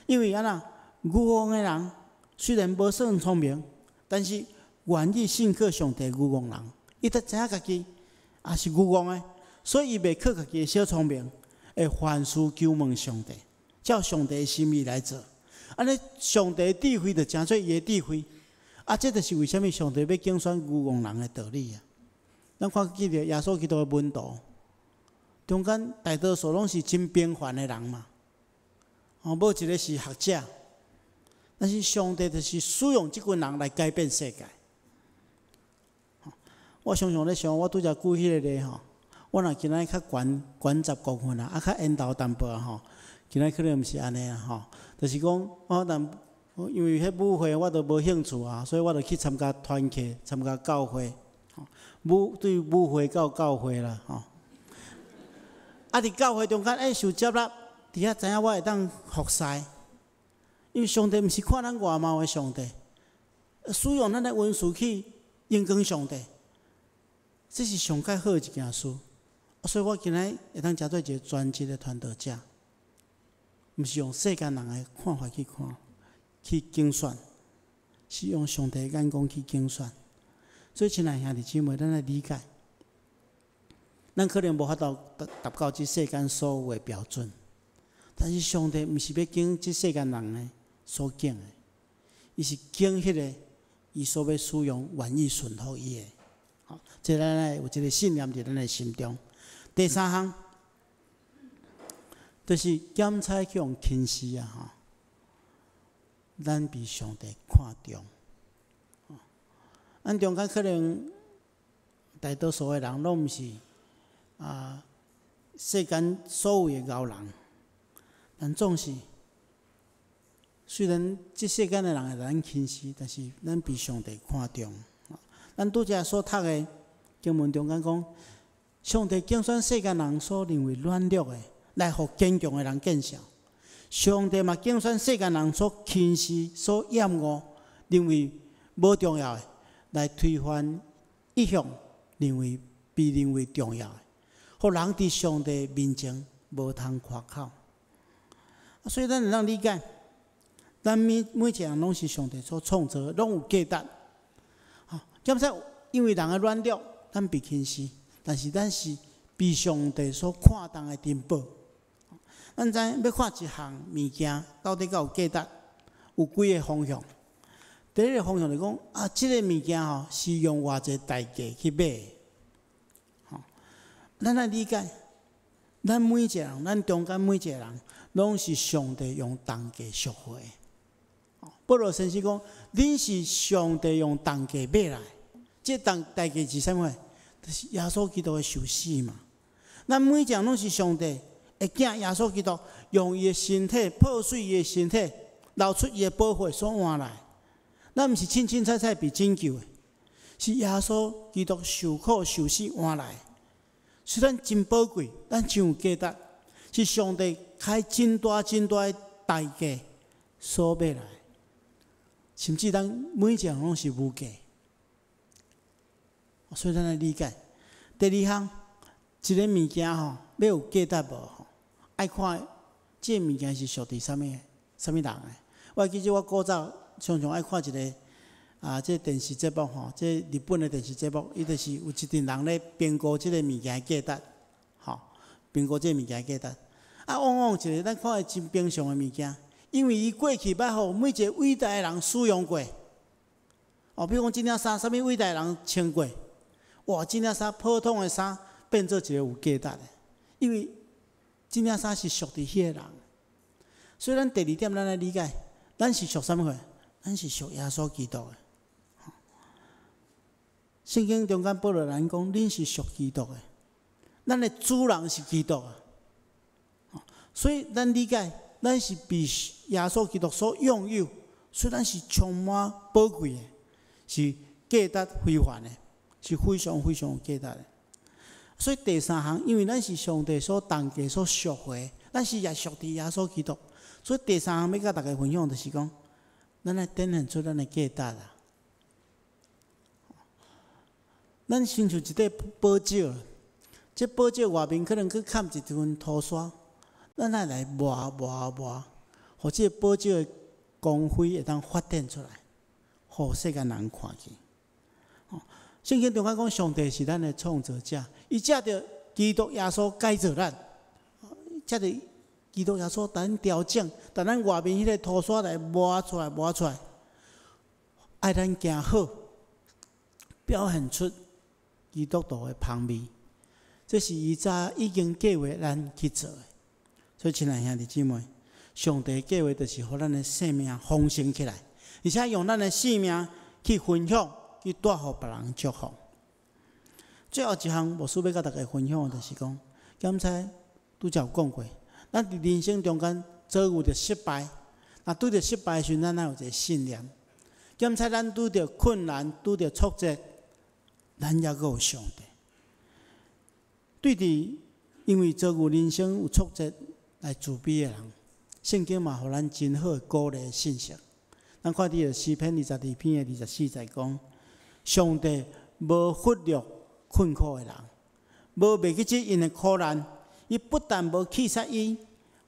因為按怎愚戇的人雖然無算聰明，但是願意信靠上帝愚戇人，伊就知影家己也是愚戇的，所以伊袂靠家己的小聰明，會凡事求問上帝，照上帝的心意來做。按呢，上帝的智慧就成做伊的智慧。啊，這就是為啥物上帝欲揀選愚戇人的道理啊！咱看見著耶穌基督的門徒，中間大多數攏是真平凡的人嘛，哦，無一個是學者。但是上帝就是使用這群人來改變世界。我常常咧想，我拄才舉彼個例吼，我若今仔日較懸懸10公分啊，啊較緣投淡薄仔吼，今仔日可能毋是按呢啦吼，就是講我但因為彼舞會我都無興趣啊，所以我就去參加團契、參加教會，舞對舞會到教會啦吼。啊，佇教會中間，受接納，佇遐知影我會當服侍，因為上帝毋是看咱外貌的上帝，使用咱的恩賜去榮光上帝，這是上蓋好的一件事。所以我今仔日會當成做一個專職的傳道者，毋是用世間人的看法去看、去揀選，是用上帝的眼光去揀選。所以，親愛兄弟姊妹，咱愛理解，咱可能無法度達達到這世間所有的標準，但是上帝毋是欲揀這世間人的所揀的，伊是揀彼個伊所欲使用、願意順服伊的。吼，這咱愛有這个信念佇咱的心中。第三項，就是檢採去予輕視啊！吼，咱被上帝看重。咱中間可能大多數的人攏毋是世間所謂的賢人，但總是雖然這世間的人會咱輕視，但是咱被上帝看重。咱拄才所讀的經文中間講，上帝揀選世間人所認為軟弱的，來予堅強的人見笑。上帝嘛揀選世間人所輕視、所厭惡、認為無重要的，來推翻一向認為被認為重要的，予人佇上帝面前無通誇口。所以咱會當理解，咱每每一個人攏是上帝所創造，攏有價值。吼，兼且因為人的軟弱，咱被輕視，但是咱是被上帝所看重的珍寶。咱知欲看一項物件到底敢有價值，有幾个方向。第一个方向就講啊，這个物件吼是用偌濟代價去買的。吼，咱愛理解，咱每一個人，咱中間每一個人，攏是上帝用重價贖回的。保羅先生講，恁是上帝用重價買來，這重代價是啥物？就是耶穌基督的受死嘛。咱每一個人攏是上帝的囝，耶穌基督用伊的身體破碎伊的身體，流出伊的寶血所換來。咱毋是凊凊彩彩被拯救的，是耶穌基督受苦受死換來。雖然真寶貴，咱真有價值，是上帝開真大真大的代價所買來。甚至咱每一個人攏是無價，所以咱來理解。第二項，一个物件吼，欲有價值無吼，愛看這个物件是屬佇啥物啥物人的。我記得我古早常常愛看一个這電視節目吼，這日本的電視節目，伊就是有一陣人咧評估這个物件的價值，吼，評估這个物件的價值。啊，往往一个咱看的真平常的物件，因為伊過去捌予每一個偉大的人使用過。哦，比如講這領衫，啥物偉大的人穿過？哇，這領衫普通的衫變做一個有價值的，因為這領衫是屬佇彼个人。所以咱第二點，咱來理解，咱是屬啥物貨？咱是屬耶穌基督的。聖經中間保羅咱講，恁是屬基督的，咱的主人是基督啊。所以咱理解，咱是被耶穌基督所擁有，所以咱是充滿寶貴的，是價值非凡的，是非常非常有價值的。所以第三項，因為咱是上帝所重價所贖回，咱是也屬佇耶穌基督，所以第三項欲佮大家分享，就是講，咱愛展現出咱的價值啊。咱親像一塊寶石，這寶石外面可能去崁一層塗沙，咱愛來磨磨磨，予這個寶石的光輝會當發展出來，予世間人看見。聖經中間講，上帝是咱的創造者，伊藉著基督耶穌改造咱，藉著基督耶穌共咱調整，共咱外面彼个塗沙來磨出來，磨出來，愛咱行好，表現出基督徒的芳味。這是伊早已經計劃咱去做的。所以，親愛兄弟姊妹，上帝計劃就是予咱的生命豐盛起來，而且用咱的生命去分享，去帶予別人祝福。最後一項，牧師欲佮大家分享的，就是講，剛才拄才有講過，咱佇人生中間遭遇著失敗，若拄著失敗的時陣，咱愛有一个信念。兼且咱拄著困難、拄著挫折，咱猶閣有上帝。對佇因為遭遇人生有挫折來自卑的人，聖經嘛予咱真好的鼓勵信息。咱看佇個詩篇22篇的24節講，上帝無忽略困苦的人，無袂記這𪜶的苦難，伊不但無棄殺𪜶，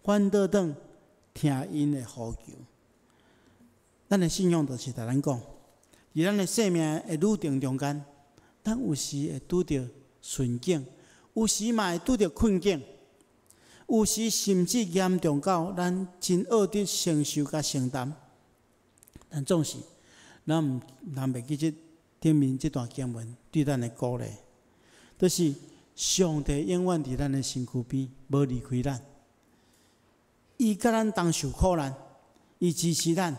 反倒轉聽𪜶的呼求。咱的信仰就是共咱講，佇咱的生命的旅程中間，咱有時會拄著順境，有時嘛會拄著困境，有時甚至嚴重到咱真僫得承受佮承擔。但總是，咱毋咱袂記得頂面這段經文對咱的鼓勵，就是上帝永遠佇咱的身軀邊，無離開咱。伊佮咱同受苦難，伊支持咱，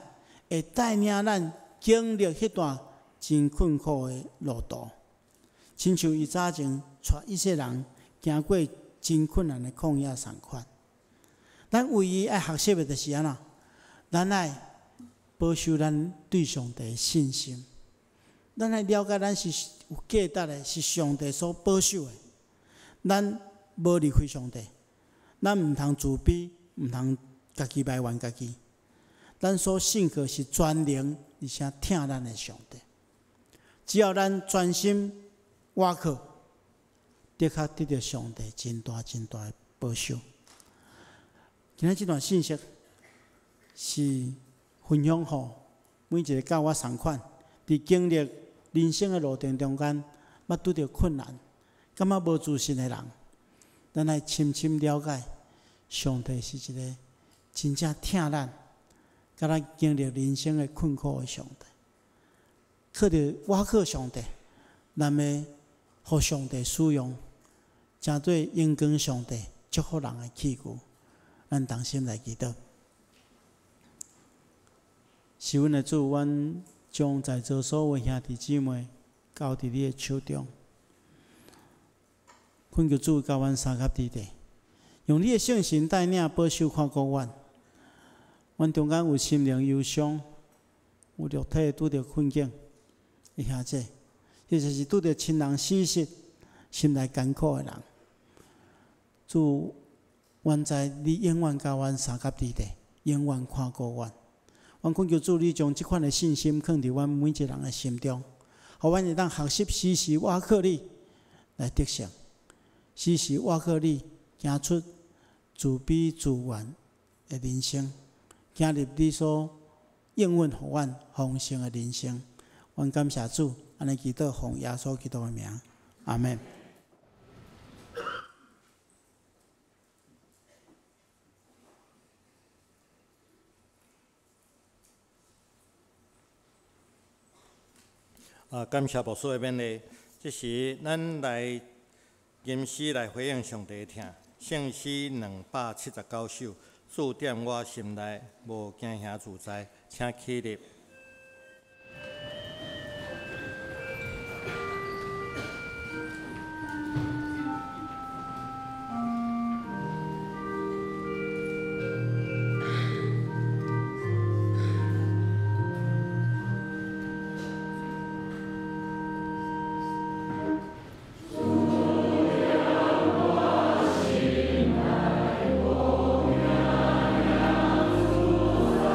會帶領咱經歷彼段真困苦的路途。親像伊早前帶以色列人行過真困難的曠野仝款。咱唯一愛學習的就是按怎？咱愛保守咱對上帝的信心。咱愛了解，咱是有價值的，是上帝所保守的。咱無離開上帝，咱毋通自卑，毋通家己埋怨家己。咱所信靠是全能而且疼咱的上帝。只要咱專心倚靠，的確得著上帝真大真大的保守。今仔這段信息是分享予每一個佮我仝款，佇經歷人生的路程中間，捌拄著困難、感覺無自信的人，咱愛深深了解，上帝是一个真正疼咱、佮咱經歷人生的困苦的上帝。靠著倚靠上帝，咱欲予上帝使用，成做榮光上帝祝福人的器具。咱同心來祈禱。是阮的主，阮將在座所有兄弟姊妹交佇你的手中，懇求主佮阮相佮佇咧，用你的聖神帶領保守看顧阮。阮中間有心靈憂傷，有肉體拄著困境的兄弟，或者是拄著親人死失、心內艱苦的人。主，阮知你永遠佮阮相佮佇咧，永遠看顧阮。阮懇求主，你將這款的信心放佇阮每一個人的心中，予阮會當學習時時倚靠你來得勝，時時倚靠你行出自卑自怨的人生，行入你所應允予阮豐盛的人生。阮感謝主，按呢祈禱奉耶穌基督的名，阿們。啊，感謝牧師的勉勵。這時，咱來吟詩來回應上帝的疼。聖詩279首，主踮我心內，無驚嚇自在，請起立。主踮我心內，無驚嚇自在。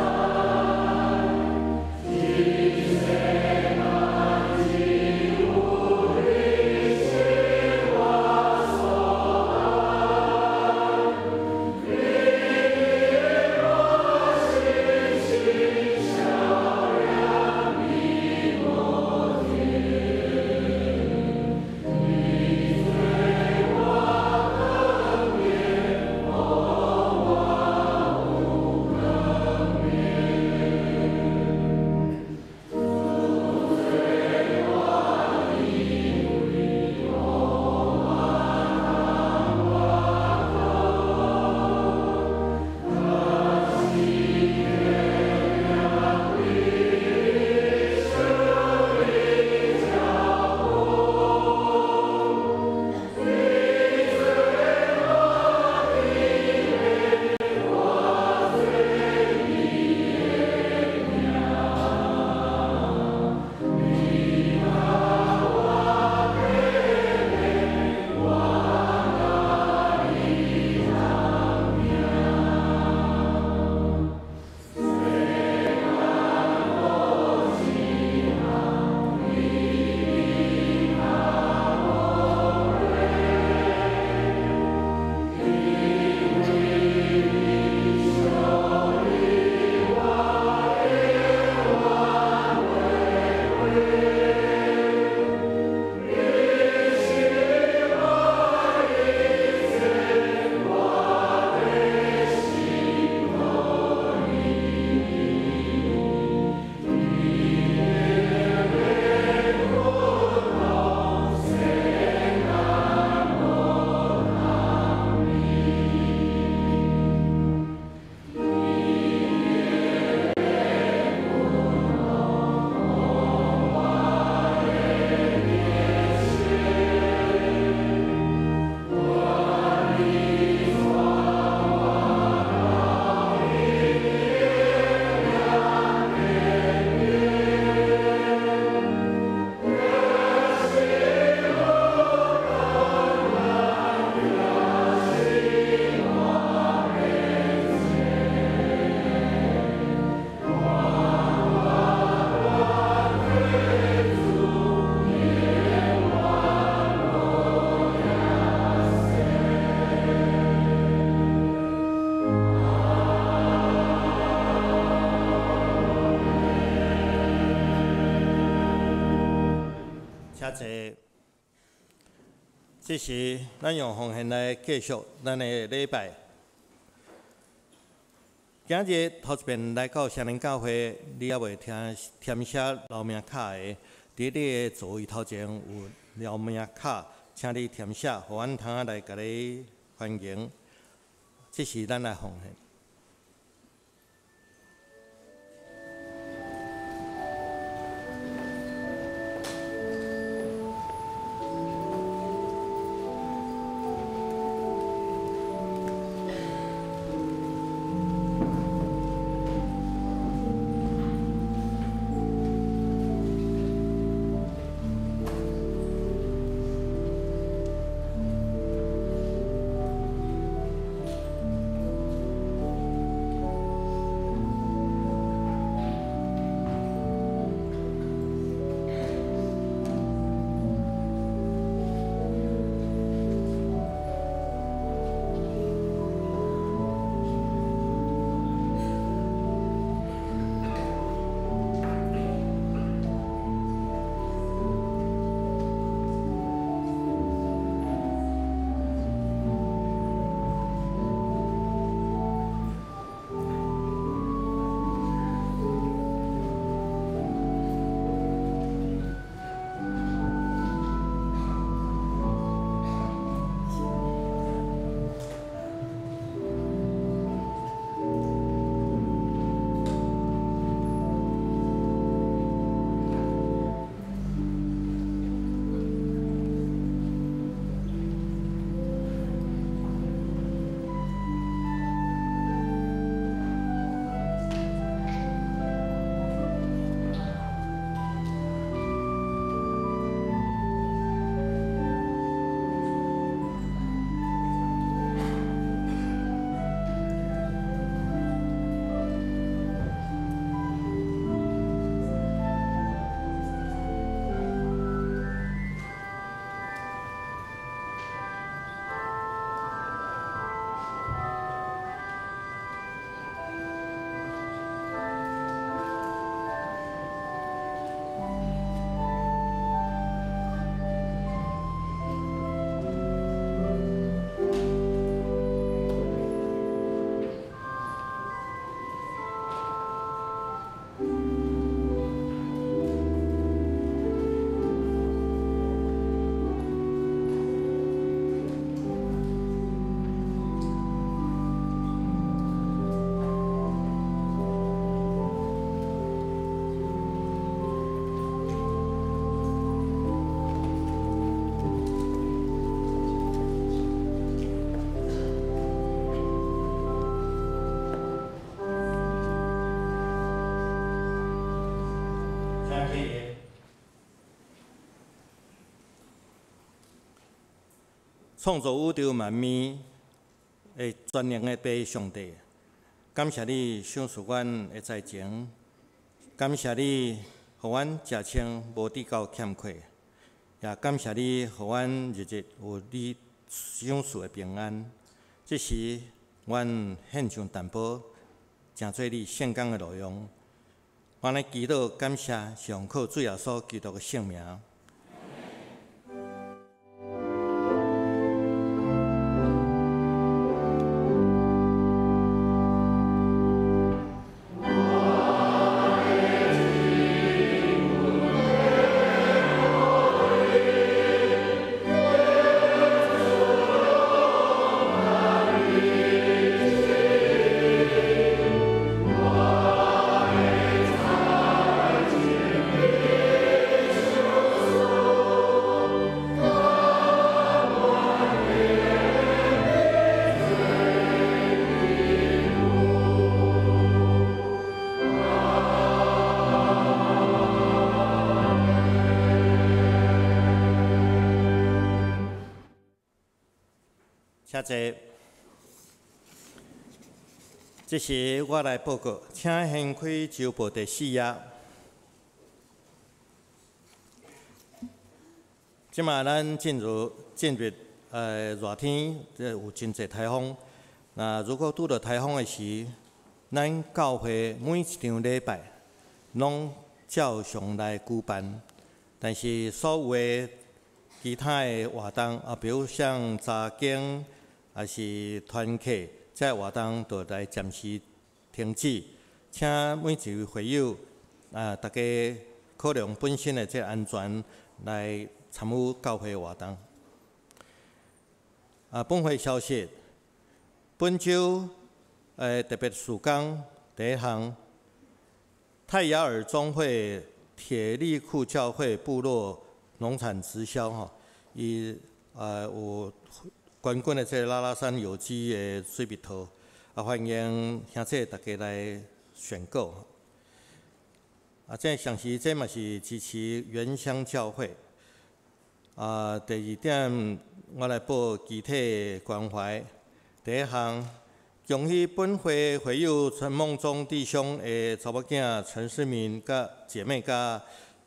請坐。這時，咱用奉獻來繼續咱的禮拜。今日頭一遍來到雙林教會，你猶未聽填寫留名卡的，佇你的座位頭前有留名卡，請你填寫，予阮通來共你歡迎。這時，咱來奉獻。創造宇宙萬物的全能的父上帝，感謝你賞賜阮的才情，感謝你予阮食穿無致到欠缺，也感謝你予阮日日有你賞賜的平安。這時，阮獻上淡薄，成做你聖工的路用。阮來祈禱感謝，上靠主耶穌基督的聖名。請坐。這時我來報告，請掀開週報第四頁。這馬咱進入熱天，這有真濟颱風。那如果拄著颱風的時，咱教會每一場禮拜攏照常來舉辦。但是所有的其他的活動啊，比如像查經，抑是團契，這活動就來暫時停止。請每一位會友啊，大家考量本身的這安全來參與教會活動。啊，本會消息，本週特別事工第一項，泰雅爾總會鐵力庫教會部落農產直銷吼，伊有冠軍的這個拉拉山有機的水蜜桃，啊，歡迎兄弟大家來選購。啊，這同時這嘛是支持原鄉教會。啊，第二點，我來報具體關懷。第一項，恭喜本會會友陳夢忠弟兄的查某囝陳世明佮姐妹佮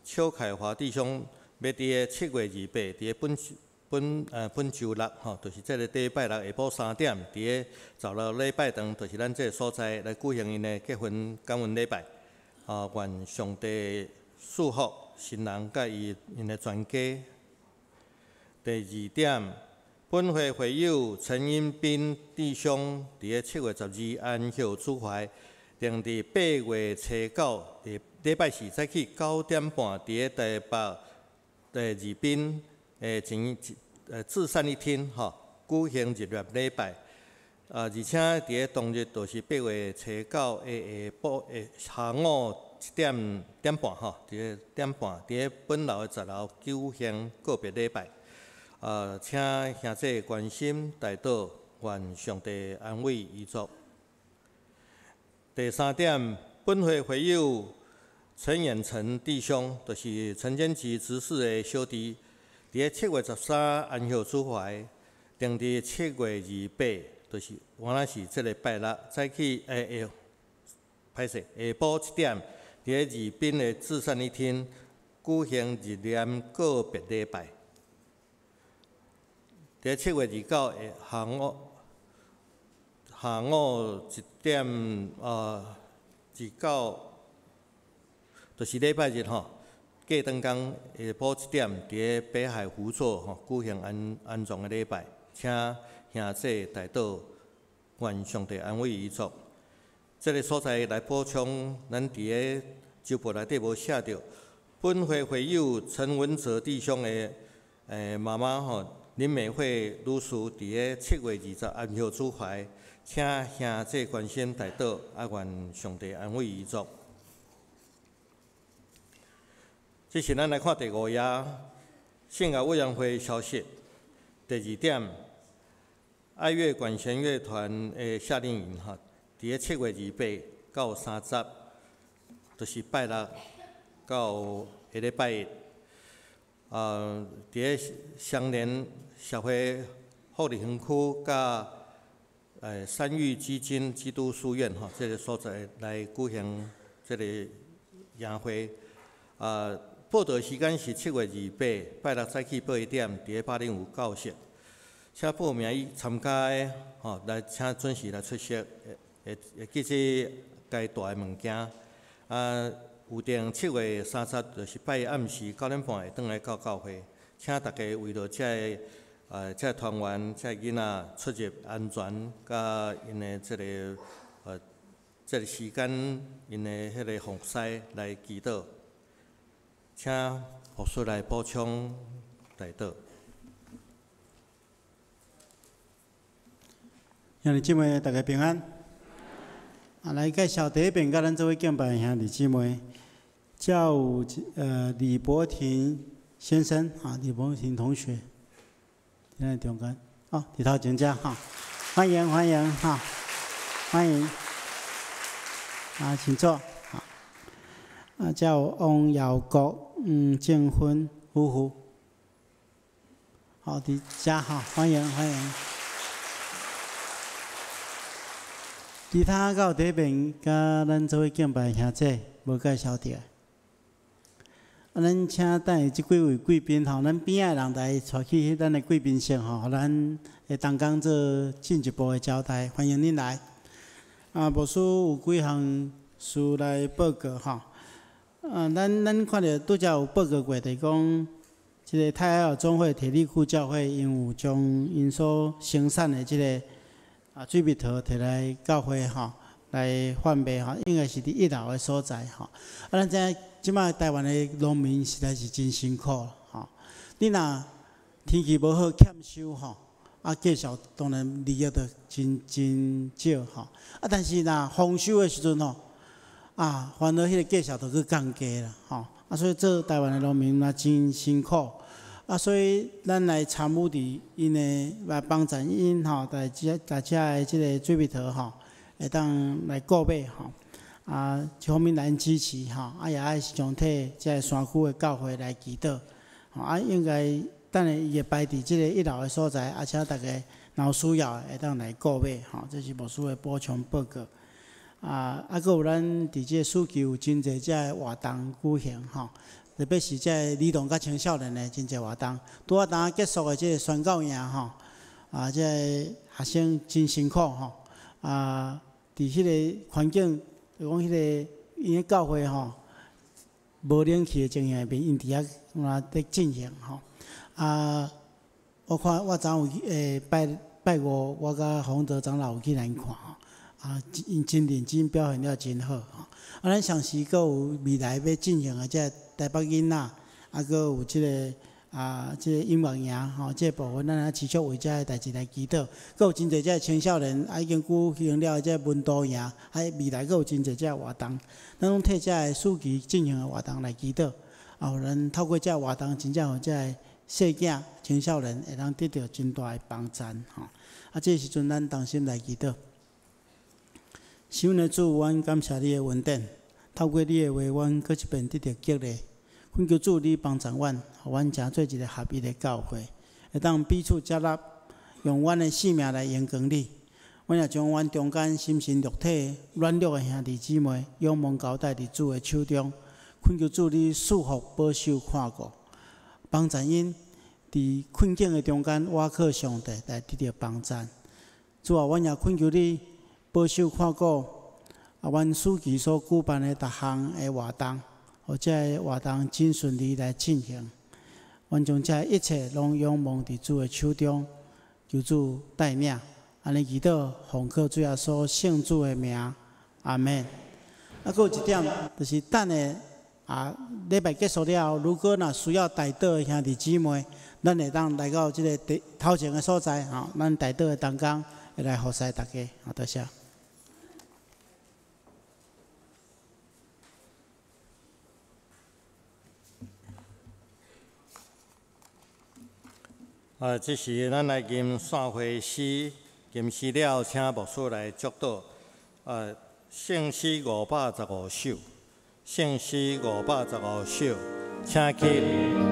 邱凱華弟兄，欲佇個7月28，佇個本週六吼，就是這个禮拜六下晡3點，佇個十六禮拜堂，就是咱這个所在來舉行𪜶的結婚感恩禮拜。啊，願上帝賜福新人佮𪜶的全家。第二點，本會會友陳英斌弟兄，佇個7月12安息主懷，定佇8月初9禮拜四早起9點半，佇個台北的二濱的前至善一廳吼舉行入殮禮拜。啊，而且佇個當日就是8月初9的下晡的下午1點半吼，佇個點半，佇個本樓的10樓舉行告別禮拜。啊，請兄弟關心代禱，願上帝安慰遺族。第三點，本會會友陳遠成弟兄，就是陳堅吉執事的小弟，佇個7月13安息主懷，定佇7月28，就是原來是這个拜六早起，歹勢，下晡7點，佇個二濱的至善一廳舉行入殮告別禮拜。佇7月29的下午1點啊，29，就是禮拜日吼，過轉工下晡7點，佇個北海湖座吼舉行安葬的禮拜，請兄弟代禱，願上帝安慰遺族。這个所在來補充，咱佇個週報內底無寫著，本會會友陳文哲弟兄的媽媽吼林美惠女士，佇個7月20安息主懷，請兄弟關心代禱，啊願上帝安慰遺族。這是咱來看第五頁聖樂委員會消息。第二點，愛樂管弦樂團的夏令營吼，佇個7月28到30，就是拜六到下禮拜一。啊，佇個雙連社會福利園區佮三育基金基督書院吼，這个所在來舉行這个營會。啊，報到時間是7月28，拜六早起8點，佇個805教室。請報名欲參加的吼，來請準時來出席，會記這該帶的物件。啊，有定7月30，就是拜一暗時9點半會轉來到教會，請大家為著這个這團員、這囡仔出入安全，佮𪜶的這个時間，𪜶的彼个服侍來祈禱。請牧師來補充代禱。兄弟姊妹，大家平安。啊，來介紹第一遍，佮咱做伙敬拜的兄弟姊妹，遮有李博廷先生，啊，李博廷同學，佇咱中間，哦，佇頭前遮哈，歡迎歡迎哈，歡迎，啊，請坐，啊，啊，遮有王耀國、吳正芬夫婦，好，佇遮哈，歡迎歡迎。其他閣有佇彼邊佮咱做伙敬拜的兄弟無介紹著。啊，咱請等下這幾位貴賓吼，咱邊仔的人來帶去咱的貴賓室吼，予咱會同工做進一步的交代。歡迎恁來。啊，牧師有幾項事來報告吼。啊，咱看著拄才有報告過，就是講，這个泰愛爾總會鐵力庫教會，𪜶有將𪜶所生產的這个水蜜桃提來教會吼，來販賣吼，應該是佇一樓的所在吼。啊，咱知影這擺台灣的農民實在是真辛苦吼。你若天氣無好欠收吼，啊，價數當然利益就真真少吼。啊，但是若豐收的時陣吼，啊，反而彼个價數就閣降低啦吼。啊，所以做台灣的農民嘛真辛苦。啊，所以咱來參與佇𪜶的來幫贊𪜶吼，來遮來遮的這个水蜜桃吼，會當來購買吼。啊，一方面來支持吼，啊也愛時常替這个山區的教會來祈禱。吼，啊，應該等下伊會擺佇這个一樓的所在，啊，請大家若有需要的會當來購買吼。這是牧師的補充報告。啊，閣有咱佇這个暑期有真濟遮个活動舉行吼，特別是這个兒童佮青少年的真濟活動。拄仔當結束的這个宣教營吼，啊，這个學生真辛苦吼，啊，佇彼个環境，就講彼个𪜶的教會吼，無冷氣的情形下面，𪜶佇遐嘛咧進行吼。啊，我看我昨有去拜拜五，我佮洪德長老有去來看吼。啊，𪜶真認真，表現了真好吼。啊，咱同時閣有未來欲進行的這个台北囡仔，啊，閣有這个啊，這个音樂營吼，這个部分咱也持續為這个代誌來祈禱。閣有真濟這个青少年啊，已經舉行了這个文道營，啊，未來閣有真濟這个活動，咱攏替這个暑期進行的活動來祈禱。啊，予咱透過這个活動，真正予這个細囝青少年會當得著真大的幫贊吼。啊，這个時陣咱同心來祈禱。神阮的主，阮感謝你的恩典，透過你的話，阮閣一遍得著激勵。懇求主，你幫助阮，予阮成做一个合一的教會，會當彼此接納，用阮的性命來榮光你。阮也將阮中間心神肉體軟弱的兄弟姊妹，仰望交代佇主的手中。懇求主，你賜福保守看顧，幫助𪜶佇困境的中間，倚靠上帝來得著幫助。主啊，阮也懇求你保守看顧啊，阮暑期所舉辦的逐項的活動，予這个活動真順利來進行。阮將這一切攏仰望佇主的手中，求主帶領。按呢祈禱，奉靠主耶穌聖子的名，阿們。啊，閣有一點，就是等下啊，禮拜結束了後，如果若需要代禱的兄弟姊妹，咱會當來到這个佇頭前的所在，吼，咱代禱的同工會來服侍大家，好，多謝。啊，這時咱來吟散會詩，吟詩了，請牧師來祝禱。啊，聖詩515首，聖詩515首，請起立。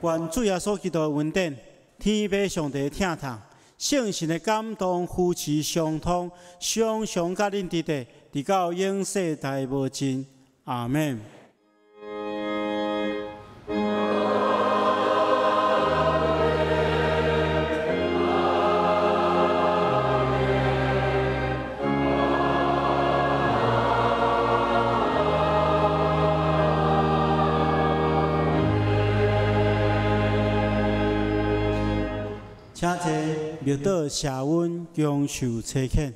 願主耶穌基督的恩典、天父上帝的疼痛、聖神的感動、扶持、相通，常常佮恁佇咧，直到永世代無盡。阿們。請坐，默禱謝恩，享受差遣。